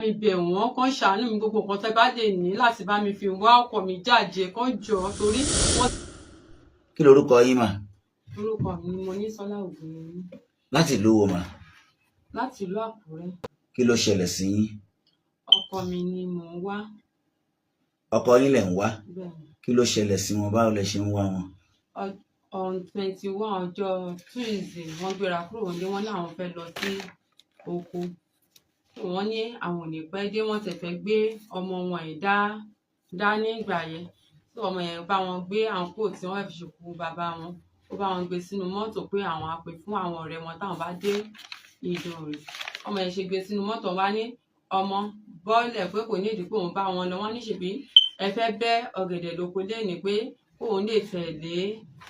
Mi bẹ̀ wọ́n kán ṣàánú mi, gbogbo nǹkan tẹ́ bá lè ní láti bá mi fi wá ọkọ mi jáde, kán jọ, torí wọ́n. Kí lorúkọ yín mà? Orúkọ mi ni Monísọ́lá Ògúnyẹmí. Láti ìlú wo mà? Láti ìlú Àkúrẹ́. Kí ló ṣẹlẹ̀ sí yín? Ọkọ mi ni mò ń wá. Ọkọ yín lẹ̀ ń wá? Bẹ́ẹ̀ ni. Kí ló ṣẹlẹ̀ sí wọn? Báwo lẹ ṣe ń wá wọn? On 21, ọjọ́ Tuesday, wọ́n gbéra kúrò nílé, wọ́n láwọn fẹ́ lọ sí oko. Wọ́n ní àwọn ò ní pẹ́ dé. Wọ́n tẹ̀ fẹ́ gbé ọmọ wọn yìí dá dání ìgbà yẹn tí ọmọ yẹn bá wọn gbé àǹkóò tí wọ́n fi ṣòkú bàbá wọn. Ó bá wọn gbé sínú mọ́tò pé àwọn á pè fún àwọn ọ̀rẹ́ wọn táwọn bá dé Ìdànrè. Ọmọ yẹn ṣe gbé sínú mọ́tò wá ní ọmọ bọ́ọ̀lẹ̀ pé kò ní ìdí pé òun bá wọn lọ. Wọ́n ní ṣèbí ẹ fẹ́ bẹ́ ọ̀gẹ̀dẹ̀ lóko lẹ́ni pé kóun lè tẹ̀lé,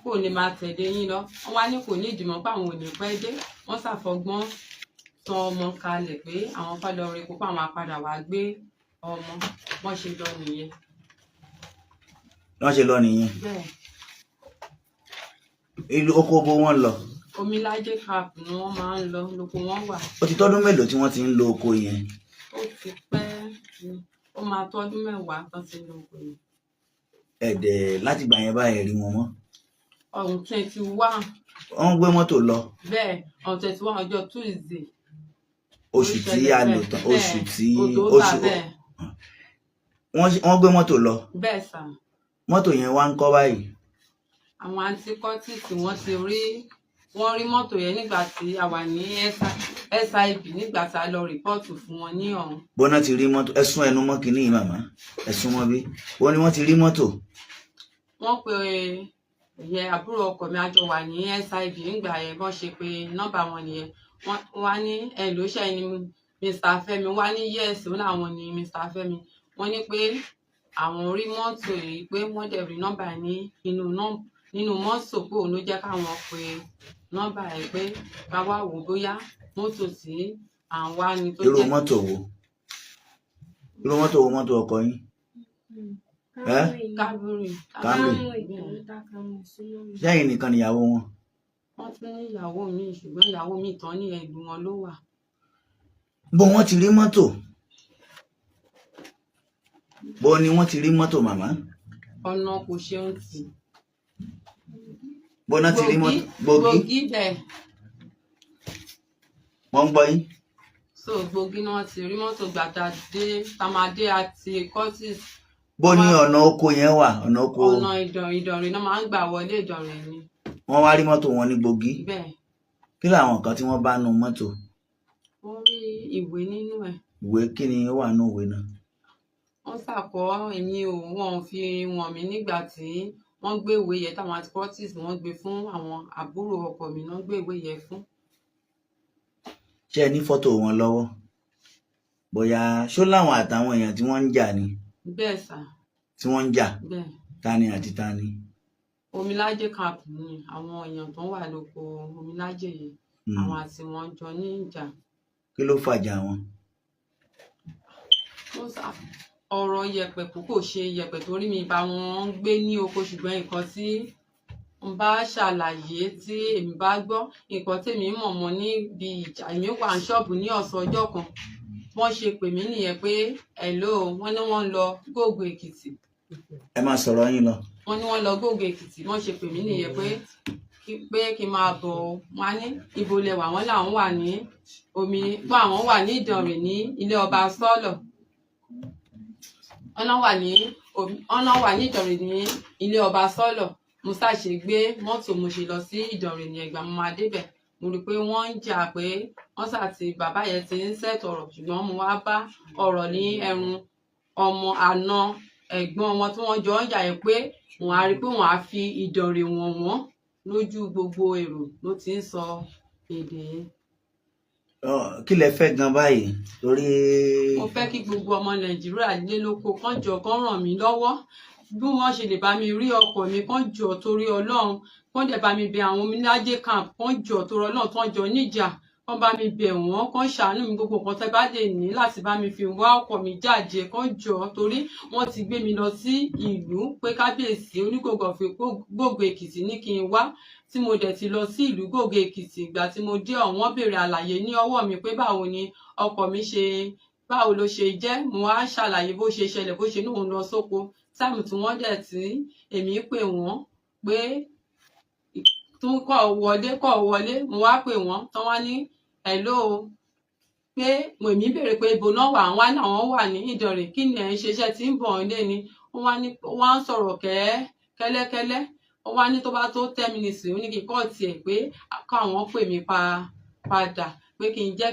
kóun lè máa tẹ̀lé yín lọ. Wọ́n wá ní kò ní ìdìmọ̀ pé àwọn ò ní pẹ́ dé. Wọ́n ṣàfọgbọ́n tan ọmọ kalẹ̀ pé àwọn fẹ́ lọ rí kókó, àwọn á padà wá gbé ọmọ. Wọ́n ṣe lọ nìyẹn. Wọ́n ṣe lọ nìyẹn? Bẹ́ẹ̀. Ìlú oko bo wọ́n lọ? Omilájé camp ni wọ́n máa ń lọ, lóko wọn wà. Ó ti tọ́dún mélòó tí wọ́n ti ń lo oko yẹn? Ó ti pẹ́, ó máa tọ́dún 10 tán ti ń lo oko yẹn. Ẹ̀dẹ̀ láti gbà yẹn báyìí rí wọn mọ́? On 21. Wọ́n gbé mọ́tò lọ? Bẹ́ẹ̀, on 21, ọjọ́ Tuesday. Oṣù tí a lò tán, oṣù tí October. Oṣù Bẹ́ẹ̀. Wọ́n gbé mọ́tò lọ? Bẹ́ẹ̀ sà. Mọ́tò yẹn wá ń kọ́ báyìí? Àwọn anti-cultist, wọ́n ti rí, wọ́n rí mọ́tò yẹn nígbà tí a wà ní SIB, nígbà tí a lọ report fún wọn ní ọ̀hún. Bọ́nà ti rí mọ́tò? Ẹ sún ẹnu mọ́ kínní yìí, màmá, ẹ sún mọ́ bí. Wọ́n ní wọ́n ti rí mọ́tò? Wọ́n pe ìyẹn àbúrò ọkọ mi, a jọ wà ní SIB nígbà yẹn. Bọ́n ṣe pé nọ́mbà wọn nìyẹn. Wọ́n wá ní ẹ ló ṣe ni Mr. Fẹ́mi wá ní yes, ó láwọn ní Mr. Fẹ́mi. Wọ́n ní pé àwọn rí mọ́tò yìí, pé wọ́n dẹ̀ rí nọ́mbà ní inú nínú mọ́tò, pé òun ló jẹ́ káwọn pe nọ́mbà ẹ̀ pé ká wá wò bóyá mọ́tò tí à ń wá ni tó Irú jẹ́. mọ́tò wo? Irú mọ́tò wo? Mọ́tò ọkọ yín ẹ́? Camry. Camry. Sẹ́yìn nìkan níyàwó wọn? Wọ́n tún ní ìyàwó mi, ṣùgbọ́n ìyàwó mi tán ní ìlú wọn ló wà. Bó wọ́n ti rí mọ́tò? Bó ni wọ́n ti rí mọ́tò, màmá? Ọ̀nà kò ṣeun tì. Bó náà ti rí mọ́tò? Gbòógì? Gbòógì, bẹ́ẹ̀. Wọ́n ń gbọ́ yín. So Gbòógì ni wọ́n ti rí mọ́tò gbàtà dé tamadé àti Curtis. Bó ní ọ̀nà oko yẹn wà, ọ̀nà oko? Ọ̀nà Ìdànrè. Ìdànrè náà máa ń gbà wọlé, Ìdànrè ni. Wọ́n wá rí mọ́tò wọn ní Gbòógì? Bẹ́ẹ̀. Kí làwọn nǹkan tí wọ́n bá nu mọ́tò? Wọ́n rí ìwé nínú ẹ̀. Ìwé kí ni ó wà nínú ìwé náà? Wọ́n ṣàkọ, èmi ò, wọ́n fi wọ̀n mí nígbà tí wọ́n gbé ìwé yẹn táwọn àti Curtis wọ́n gbé fún àwọn àbúrò ọkọ mi náà, gbé ìwé yẹn fún. Ṣé ẹ ní fọ́tò wọn lọ́wọ́? Bóyá ṣó láwọn àtàwọn èèyàn tí wọ́n ń jà ni? Bẹ́ẹ̀ sà. Tí wọ́n ń jà? Bẹ́ẹ̀. Tani àti tani? Omilájé camp ni àwọn èèyàn tó wà lóko Omilájé yìí. Àwọn àti wọn jọ ní ìjà. Kí ló fàjà wọn? Wọ́n sá ọ̀rọ̀ yẹ̀pẹ̀ kò ṣe yẹ̀pẹ̀ torí mi bá wọn ń gbé ní oko, ṣùgbọ́n nǹkan tí n bá ṣàlàyé tí èmi bá gbọ́, nǹkan tèmi mọ̀ mọ́ níbi ìjà, èmi wà ní ṣọ́ọ̀bù ní ọ̀sán ọjọ́ kan. Wọ́n ṣe pè mí nìyẹn pé hello, wọ́n ní wọ́n ń lọ Gógó Èkìtì. Ẹ máa sọ̀rọ̀ yín lọ. Wọ́n ní wọ́n lọ Gógó Èkìtì. Wọ́n ṣe pè mí nìyẹn pé kí n máa bọ̀ ọ́. Wọ́n á ní ibo lẹ wà? Wọ́n làwọn wà ní omi pé àwọn wà ní Ìdànrè ní ilé ọba Sọ́lọ̀. Wọ́n náà wà ní wọ́n náà wà ní Ìdànrè ní ilé ọba Sọ́lọ̀. Mo ṣàṣe gbé mọ́tò, mo ṣe lọ sí Ìdànrè ní ẹgbàá. Mo máa débẹ̀, mo rí i pé wọ́n ń jà, pé wọ́n ṣà ti bàbá yẹn ti ń ṣètò ọ̀rọ̀, ṣùgbọ́n mo wá bá ọ̀rọ̀ ní ẹrun ọmọ àna ẹ̀gbọ́n wọn tí wọ́n jọ ń jà yẹn, pé wọ́n á rí i pé wọ́n á fi Ìdànrè wọ̀n wọ́n lójú gbogbo èrò ló ti ń sọ èdè yẹn. Kí lẹ fẹ́ gan báyìí torí? Mo fẹ́ kí gbogbo ọmọ Nàìjíríà lé lóko kán jọ, kán ràn mí lọ́wọ́ bí wọ́n ṣe lè bá mi rí ọkọ mi. Kán jọ torí Ọlọ́run, kán dẹ̀ bá mi bẹ̀ àwọn Omilájé camp, kán jọ torí Ọlọ́run, tán jọ níjà, kán bá mi bẹ̀ wọ́n, kán ṣàánú mi, gbogbo nǹkan tẹ́ bá lè ní láti bá mi fi wá ọkọ mi jáde, kán jọ, torí wọ́n ti gbé mi lọ sí ìlú pé kábíyèsí Onígògò of Gbogbo Èkìtì ní kí n wá, tí mo dẹ̀ ti lọ sí ìlú Gògó Èkìtì. Ìgbà tí mo dé ọ̀hún, wọ́n béèrè àlàyé ní ọwọ́ mi pé báwo ni ọkọ mi ṣe. Báwo ló ṣe jẹ́? Mo wá ṣàlàyé bó ṣe ṣẹlẹ̀, bó ṣe ní òun lọ sóko. Time tí wọ́n dẹ̀ tí èmi pè wọ́n pé tún kọ́ wọlé, kọ́ wọlé, mo wá pè wọ́n tán, wá ní hello, pé èmi béèrè pé ibo náà wà. Wọ́n ní àwọn wà ní Ìdànrè. Kí ni ẹ̀ ń ṣiṣẹ́ tí ń bọ̀ nílé ni? Wọ́n wá ní, wọ́n á sọ̀rọ̀ kẹ́lẹ́kẹ́lẹ́. Wọ́n wá ní tó bá tó 10 minutes, ó ní kí n kọ́ tiẹ̀ pé káwọn pè mí padà, pé kí n jẹ́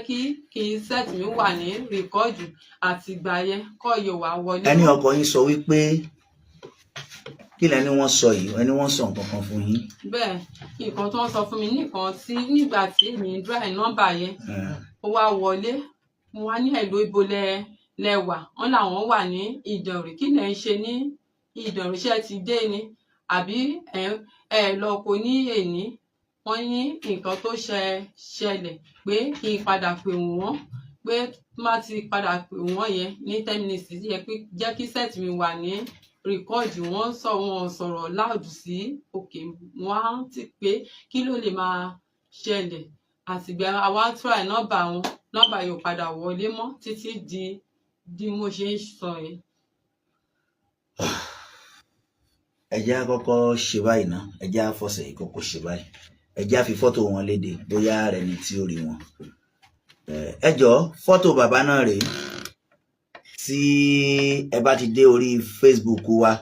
kí set mi wà ní record. Àtìgbà yẹn kọ́ yóò wá wọlé. Ẹni ọkọ yín sọ wípé kí lẹni wọ́n sọ yìí? Ẹni wọ́n sọ nǹkan kan fún yín? Bẹ́ẹ̀, nǹkan tó ń sọ fún mi nìkan tí nígbà tí èmi ń dry nọ́mbà yẹn, ó wá wọlé. Mo wá ní hello, ibo lẹ wà? Wọ́n làwọn wà ní Ìdànrè. Kí lẹ ń ṣe ní Ìdànrè? Ṣé ti dé ni àbí ẹ lọ kò ní èní? Wọ́n ní nǹkan tó ṣẹlẹ̀ pé kí n padà pè wọ́n, pé má ti padà pè wọ́n yẹn ní 10 minutes yẹ, pé jẹ́ kí set mi wà ní record. Wọ́n sọ, wọ́n sọ̀rọ̀ loud sí òkè. Wọ́n á ti pé kí ló lè máa ṣẹlẹ̀. Àtìgbà àwa try nọ́mbà wọn, nọ́mbà yóò padà wọlé mọ́ títí di bí mo ṣe ń sọ yìí. Ẹ jẹ́ á kọ́kọ́ ṣe báyìí ná. Ẹ jẹ́ á fọ̀sẹ̀ yìí kọ́kọ́ ṣe báyìí. Ẹ jẹ́ á fi fọ́tò wọn léde, bóyá rẹ̀ ni tí ó rí wọn. Ẹ jọ̀ọ́, fọ́tò bàbá náà rèé. Tí ẹ bá ti dé orí Facebook wa,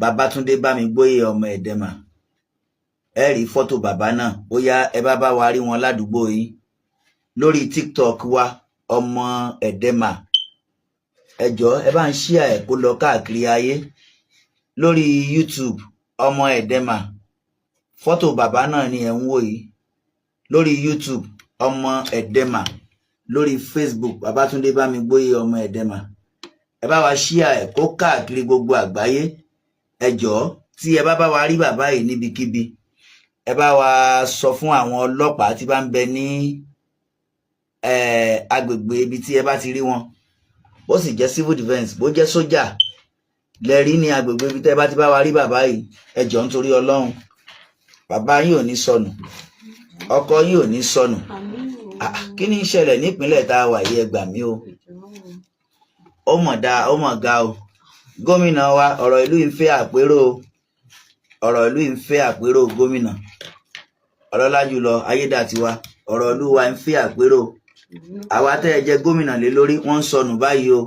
Babátúndé Bámigbóyè ọmọ Ẹ̀dẹ́mà, ẹ rí fọ́tò bàbá náà, bóyá ẹ bá bá wa rí wọn ládùúgbò yín. Lórí TikTok wa, ọmọ Ẹ̀dẹ́mà, ẹ jọ̀ọ́, ẹ bá ń share ẹ̀ kó lọ káàkiri ayé. Lórí YouTube, ọmọ Ẹ̀dẹ́mà, fọ́tò bàbá náà ni ẹ̀ ń wò yìí lórí YouTube, ọmọ Ẹ̀dẹ́mà. Lórí Facebook, Babátúndé Bámigbóyè ọmọ Ẹ̀dẹ́mà, ẹ bá wa share ẹ̀ kó káàkiri gbogbo àgbáyé. Ẹ jọ̀ọ́, tí ẹ bá bá wa rí bàbá yìí níbikíbi, ẹ bá wa sọ fún àwọn ọlọ́pàá tí bá ń bẹ ní agbègbè ibi tí ẹ bá ti rí wọn. Bó sì jẹ́ civil defence, bó jẹ́ sójà lẹ rí ní agbègbè ibi tẹ́ ẹ bá ti bá wa rí bàbá yìí, ẹ jọ̀ọ́, nítorí Ọlọ́run, bàbá yín ò ní sọnù, ọkọ yín ò ní sọnù. Àmín o. Ah, kí ni ń ṣẹlẹ̀ nípínlẹ̀ tá a wà yìí? Ẹ gbà mí o. Ẹjọ́ o. Ó mọ̀ dáa, ó mọ̀ ga o. Gómìnà wa, ọ̀rọ̀ ìlú yìí ń fẹ́ àpérò o. Ọ̀rọ̀ ìlú yìí ń fẹ́ àpérò. Gómìnà ọlọ́lá jùlọ Ayédàtiwa, ọ̀rọ̀ ìlú wa ń fẹ́ àpérò. Àwa tẹ́ ẹ jẹ gómìnà lé lórí, wọ́n ń sọnù báyìí o.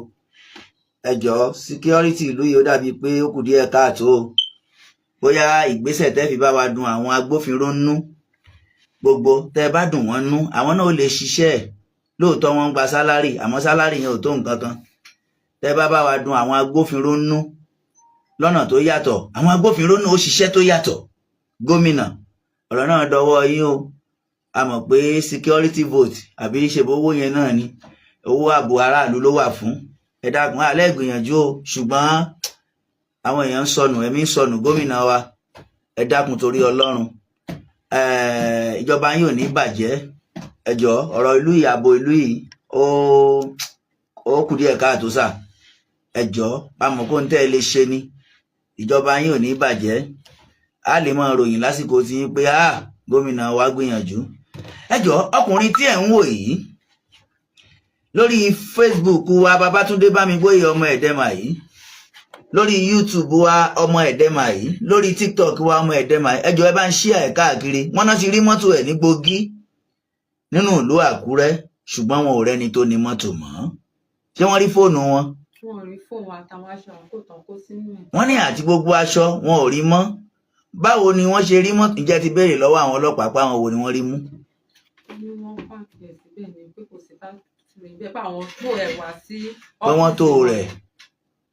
Ẹ jọ̀ọ́, security ìlú yìí, ó dàbíi pé ó kù díẹ̀ káàtó o. Bóyá ìgbésẹ̀ tẹ́ fi bá wa dùn àwọn agbófinró nú gbogbo, tẹ́ bá dùn wọ́n nú, àwọn náà ó lè ṣiṣẹ́ ẹ̀. Lóòótọ́ wọ́n ń gba salary, àmọ́ salary yẹn ò tó nǹkan kan. Tẹ́ bá bá wa dùn àwọn agbófinró nú lọ́nà tó yàtọ̀, àwọn agbófinró náà ó ṣiṣẹ́ tó yàtọ̀. Gómìnà, ọ̀rọ̀ náà dọwọ́ yín o. A mọ̀ pé security vote àbí ṣèbó owó yẹn náà ni owó ààbò aráàlú ló wà fún. Ẹ dákun, alẹ́ gbìyànjú o, ṣùgbọ́n àwọn èèyàn ń sọnù, ẹ̀mí ń sọnù. Gómìnà wa, ẹ dákun, torí Ọlọ́run, ìjọba yín ò ní bàjẹ́. Ẹ jọ̀ọ́, ọ̀rọ̀ ìlú yìí, ààbò ìlú yìí, ó kù díẹ̀ káàtó sà. Ẹ jọ̀ọ́, àmọ́ kó ń tẹ́ ẹ lè ṣe ni. Ìjọba yín ò ní bàjẹ́. A lè máa ròyìn lásìkò tí yín pé ah, gómìnà wa gbìyànjú. Ẹ jọ̀ọ́, ọkùnrin tí ẹ̀ ń wò yìí lórí Facebook wa, Babátúndé Bámigbóyè ọmọ Ẹ̀dẹ́mà yìí, lórí YouTube wa, ọmọ Ẹ̀dẹ́mà yìí, lórí TikTok wa, ọmọ Ẹ̀dẹ́mà yìí, ẹ jọ̀ọ́, ẹ bá ń share ẹ̀ káàkiri. Wọ́n náà ti rí mọ́tò ẹ̀ ní Gbòógì nínú ìlú Àkúrẹ́, ṣùgbọ́n wọn ò rẹ́ni tó ní mọ́tò mọ́. Ṣé wọ́n rí fóònù wọn? Wọn ò rí fóònù àtàwọn aṣọ àǹkó tán kó sínú ẹ̀. Wọ́n ní àti gbogbo aṣọ, wọn ò rí mọ́. Báwo ni wọ́n ṣe rí mọ́tò? Ǹjẹ́ ti béèrè lọ́wọ́ àwọn ọlọ́pàá pé àwọn wo ni wọ́n rí mú? Ó ní wọ́n park ẹ̀ síbẹ̀ ni, pé kò sí battery bẹ́ẹ̀, pé àwọn tó ẹ̀ wá sí Pé wọ́n tó ọ́fíìsì wọn. rẹ̀,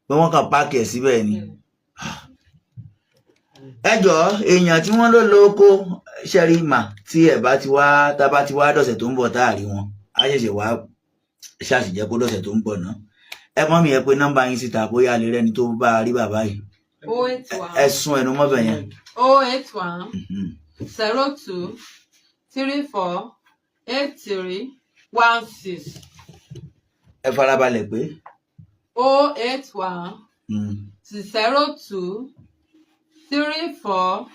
pé wọ́n kàn park ẹ̀ síbẹ̀ ni. Ẹ jọ̀ọ́, èèyàn tí wọ́n ló lo oko ṣẹ́rí mà, tí ẹ̀ bá ti wá, tá bá ti wá dọ̀sẹ̀ tó ń bọ̀ tá a rí wọn, á ṣẹ̀ṣẹ̀ wá ṣàṣìjẹ́ kó dọ̀sẹ̀ tó ń bọ̀ náà. Ẹ mọ́ mi, ẹ pé nọ́mbà yín síta, bóyá lè rẹ́ni tó bá rí bàbá yìí. 081 Ẹ sún ẹnu mọ́bẹ̀ yẹn. 081 02 34 83 16. Ẹ farabalẹ̀ pé. 081 02 34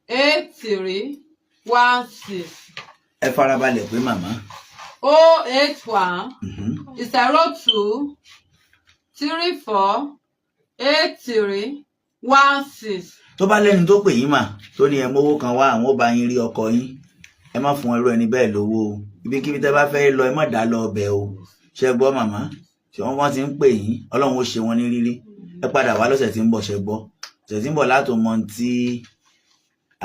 83 16. Ẹ farabalẹ̀ pé, màmá. 081 02348316. Tó bá lẹ́ni tó pè yín mà, tó ní ẹ mówó kan wá, àwọn ó bá yín rí ọkọ yín, ẹ má fún irú ẹni bẹ́ẹ̀ lówó o. Ibikíbi tẹ́ bá fẹ́ lọ, ẹ má dá lọ ọbẹ̀ o. Ṣe gbọ́, màmá? Ṣé wọ́n ti ń pè yín? Ọlọ́run ó ṣe wọn ní rírí. Ẹ padà wá lọ́sẹ̀ tí ń bọ̀, ṣe gbọ́? Ọ̀sẹ̀ tí ń bọ̀ látò mọ ohun tí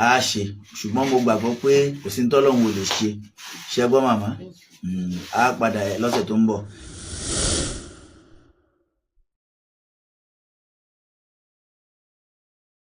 a ṣe, ṣùgbọ́n mo gbàgbọ́ pé kò sí ní tọ́lọ́run ò lè ṣe. Ṣe gbọ́, màmá? Á padà lọ́sẹ̀ tó ń bọ̀.